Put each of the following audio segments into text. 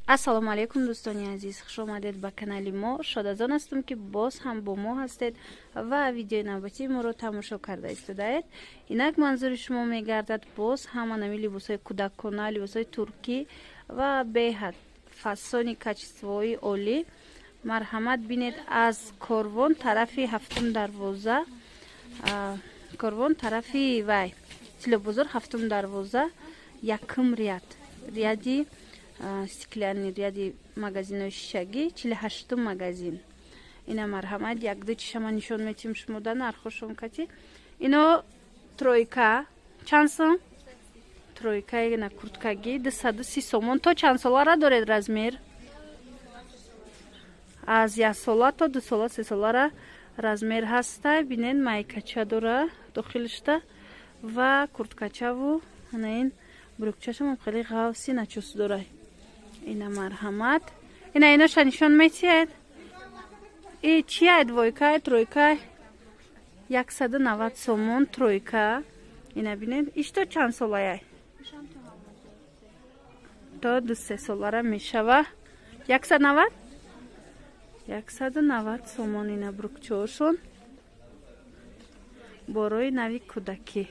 Ассалому алайкум, дӯстони азиз, хуш омадед ба канали мо. Шод аз он ҳастам, ки боз ҳам бо мо ҳастед ва видеои навбатии моро тамошо карда истодаед. Инак манзури шумо мегардад боз ҳама нами либосҳои кӯдакона, либосҳои туркӣ ва беҳад фасони качествои олӣ. Марҳамат, бинед, аз Корвон тарафи ҳафтум дарвоза, Корвон тарафи вай Тилобозор, ҳафтум дарвоза, якум ряд, ряди стеклянный, ряди магазинҳои шишагӣ, 48-ум магазин. Ина марҳамат, якду чишама нишон метиҳем шумо да нархошон кати. Ино тройка чанд сом? Тройка на курткагӣ 230 сомон. То чанд солара доред размер? Аз 1 сола то 2 сола, 3 солара размер ҳаста. Бинед, майкача дора дохилишта ва курткачаву ана ин брюкчашам хеле ғавси начос дора. Ина марҳамат, ина иноша нишон метиҳед. И чия, двойка, тройка? 190 сомон тройка. Ина бинед, ишто чанд солая? То 2-3 солара мешава. 190, 190 сомон. Ина брюкчаошон борои нави кӯдакӣ.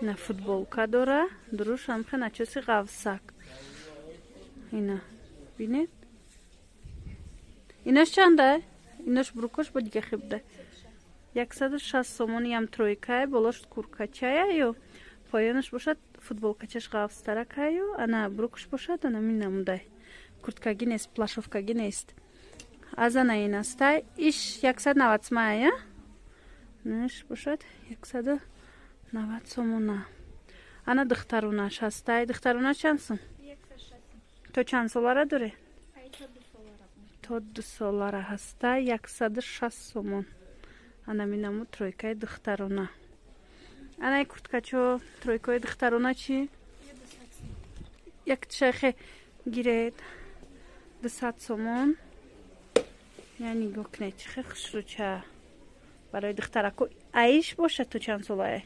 Ина футболка дора, дурушам хе начоси ғавсак. Ина бинед, инош чанда? Инош брюкош бо дига хебда 160 сомон. Ям тройкай, болош куркачая ё поёнаш бошад футболкачаш ғафстаракаю, ана брюкш бошад ана мин намудай, курткагӣ нест, плащовкагӣ нест. Аз ана ин астай, иш 190 сомая, ниш бошад 190 сомона. Ана духтарунаш ҳастай. Духтарунаш чанд сум? То чанд солара доре? То 2 солара ҳаста, 160 сомон. Ана минаму тройкаи духтарона. Анаи курткачо, тройкаи духтарона чӣ? Як шайхе гиред, 200 сомон. Я нигоҳ кунед, чӣ хел хушрӯча барои духтарако. Аиш бошад то чанд солае?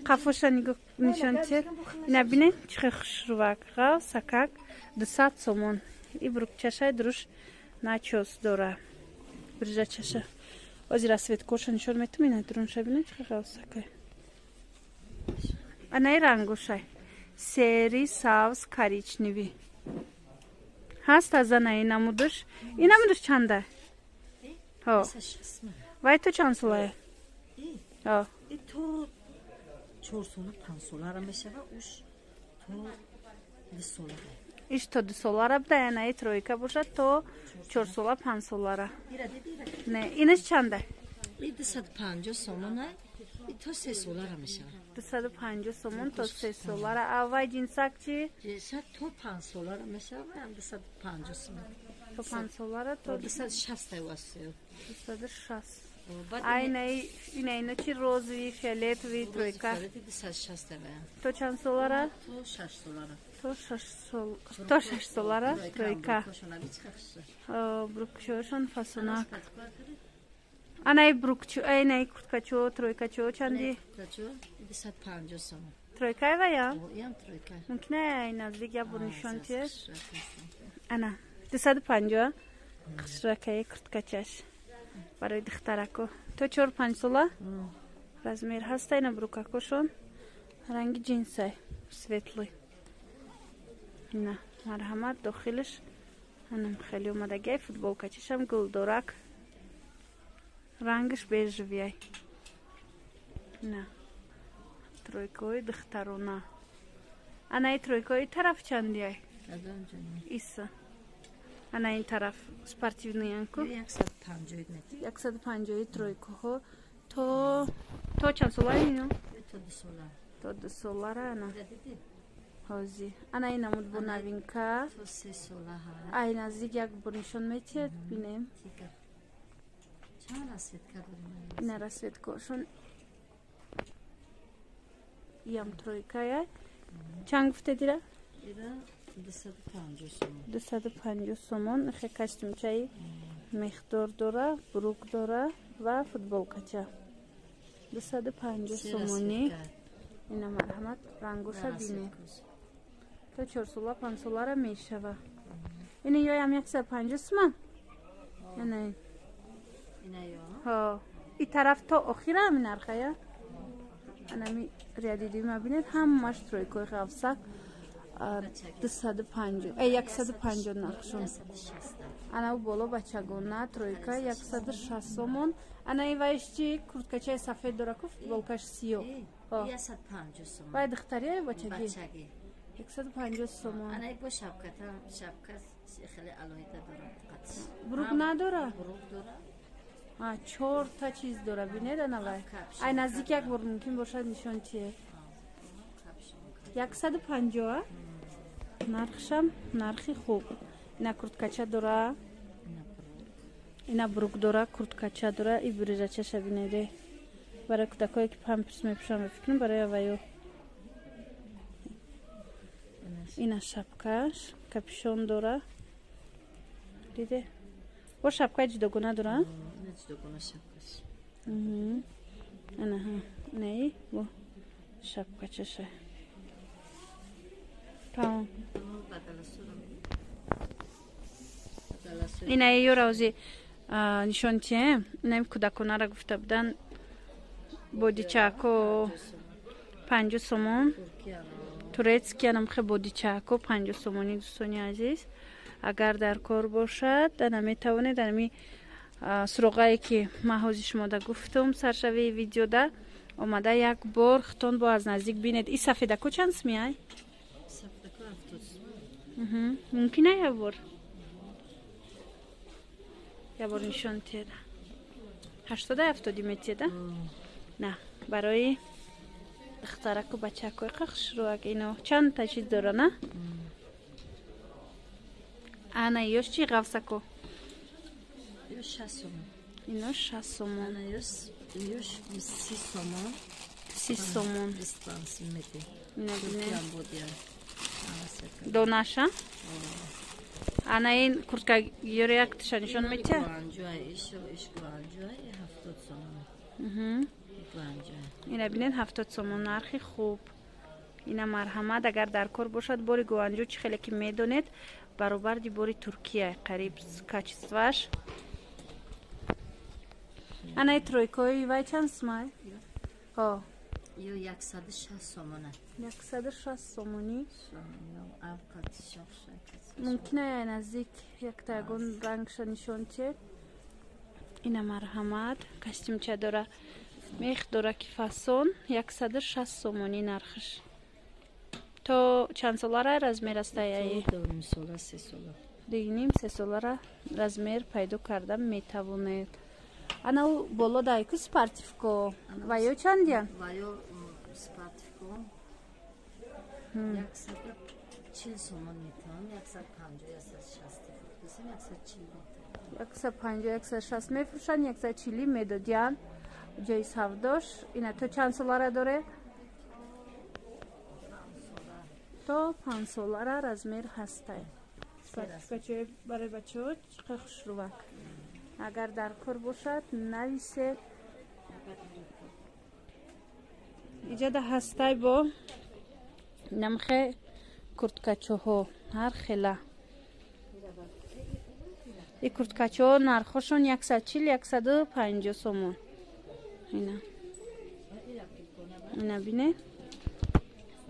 Қафоша нигоҳ нишон тиҳед. Ина бинед, чӣ хел хушрӯвак, ғавсакак, 200 сомон. И брюкчашай дуруш начос дора, биржачаша. Озир расцветкоша нишон метум. Ина дурунша бинед, чӣ хел ғавсакай. Анаи рангошай: серый, сабз, коричневый ҳаст. Аз анаи намудуш, ин намудуш чанда? Вай то чанд солае? То 4 сола, 5 солара мешава, уш то 2 сола. Иш то 2 солара буда. Анаи тройка бошад то 4 сола, 5 солара. Не, инаш чанда? 250 сомона, то 3 солара мешава. 250 сомон, то 3 солара. А вай ҷинсак чи? Ҷинсак то 5 солара мешава, 250 сомон. То 5 солара, то 260. 260. Айнаи инаино чи? Розовый, фиолетовый тройка то чанд солара? То 6 солара. То 6 солара тройка. Брюкчошон фасонак. Анаи брюкчо, айнаи курткачо, тройкачо чанди? Тройкай вая мумкина ай наздик як бор нишон тиҳед. Ана 250, хушракаи курткачаш барои духтарако, то 4-5 сола размер ҳаста. Ина брюкакошон ранги ҷинсай, светлый. Ина марҳамат, дохилаш анам хеле омадагиай. Футболкачашам гулдорак, рангаш бежевый. На тройкаҳои духтарона. Анаи тройкаҳои тараф чандиай? Иса, ана ин тараф спортивныянку 150 тройкаҳо. То чанд сола ино? То 2 солара. Ана ҳози ана ин намуд бо новинка. Ай наздик як бор нишон метиҳед, бинем. Ина расцветкошон. Иам тройкая чанд гуфтедира? 250 сомон. Хе костюмчаи мехдор дора, брюк дора ва футболкача, 250 сомонӣ. Ина марҳамат, рангоша бинед. То 4 сола, 5 солара мешава. Ин ёям 150 суман. Ана ин. Ина ё? Ҳо. И тараф то охира ҳамин нархая. Анами ряди ма бинед, ҳамаш тройкои ғафсак 250, 150 нархшон. 160. Ана у боло бачагона тройка 160 сомон. Ана ин вайш чи, курткачаи сафед дора ку, футболкаш сиё. Ҳо. 150 сомон. Вай духтария ё бачагӣ? Бачагӣ. 150 сомон. Ана бо шапката, шапка хеле алоҳида дорад қатиш. Брюк надора? Брюк дора. А, чорта чиз дора, бинед, ана вай. Капшон. Ай наздик як бор мумкин бошад нишон чие. Капшон. 150 нархшам, нархи хуб. Ина курткача дора. Ина брюк. Ина брюк дора, курткача дора и бирижачаша бинеде. Барои кӯдакое ки памперс мепӯшанд, ба фикрам, барои аваю. Ина шапкаш, капюшон дора. Диде? Бо шапкаи ҷудогона дора? Ина ҷудогона шапкаш. Анаҳа, инаи бо шапкачаша. Тамом. Бадаласуро. Бадаласу. Инаи ёра ози нишон тием. Инаи кӯдаконара гуфта будан, бодичако 50 сомон. Туркия. Турецкий анамхе бодичако 50 сомонӣ. Дӯстони азиз, агар дар кор бошад, ана метавонед анами суроғае ки ман ҳозир шумода гуфтум саршавии видеода, омада як бор хитон бо аз наздик бинед. И сафедако чанд сумиай? Сафедако 70 сомон. Мумкин ай як бор нишон тиеда? 80, 70 метиеда? На, барои духтараку бачакои хушрӯак ино чандта чиз дора, на? Ана ёш чи, ғафсако? Ё 60 сомон. Ино 60 сомон. Ана ёш 30 сомон. 30 сомон. 25 метр. Ина бинед. Туркиям буд я. Ана сека. Донаша. Ана ин куртка ёро якташа нишон метия? Гуанҷуай, иш гуанҷуай 70 сомон. Гуанҷуай. Ина бинед, 70 сомон, нархи хуб. Ина марҳамат, агар дар кор бошад. Бори Гуанҷу, чӣ хеле ки медонед, баробарди бори Туркия қариб качествоаш. Анаи тройкои вай чанд сумай? Ҳо. Ё 160 сомона. 160 сомонӣ. Ё авқат шохша. Мумкин ай наздик якта ягон рангша нишон тиед. Ина марҳамат, костюмча дора, мех дора ки фасон, 160 сомонӣ нархаш. То чанд солара размер астаяи? 2,5 сола, 3 сола. 2,5, 3 солара размер пайдо карда метавонед. Ана у боло дайку спортивко ва ё чандян? Ва ё спортивко 140 сомон метавон, 150, 160 фурӯхтасем, 140 метавон. 150, 160 мефурӯшанд, 140 медодиян ҷои савдош. Ина то чанд солара доре? То 5 солара размер ҳастай. Спортивкачои барои бачаҳо чӣ хушрӯвак. Агар дар кор бошад, нависед. Иҷода ҳастай бо намхе курткачоҳо ҳар хела. И курткачоҳо нархҳошон 140, 150 сомон. Ина, ина бине,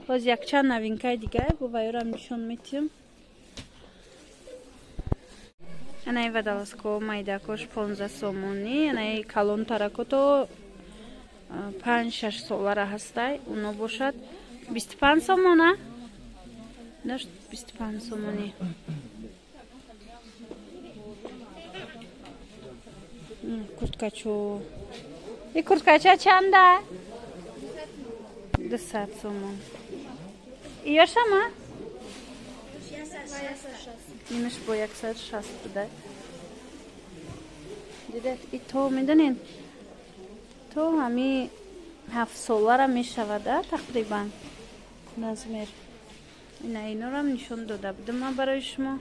боз якчанд новинкаи дигар бо вайёрам нишон метиҳам. Анаи водолазко майдакош 15 сомонӣ. Анаи калонтарако то 5-6 солара ҳастай, уно бошад 25 сомона. Инош 25 сомонӣ. Курткачо, и курткача чанда? 200 сомон. Иёшама инаш бо 160 буда. Дидед, и то медонед, то ҳами 7 солара мешавад тақрибан размер. Ина инорам нишон дода будам ман барои шумо.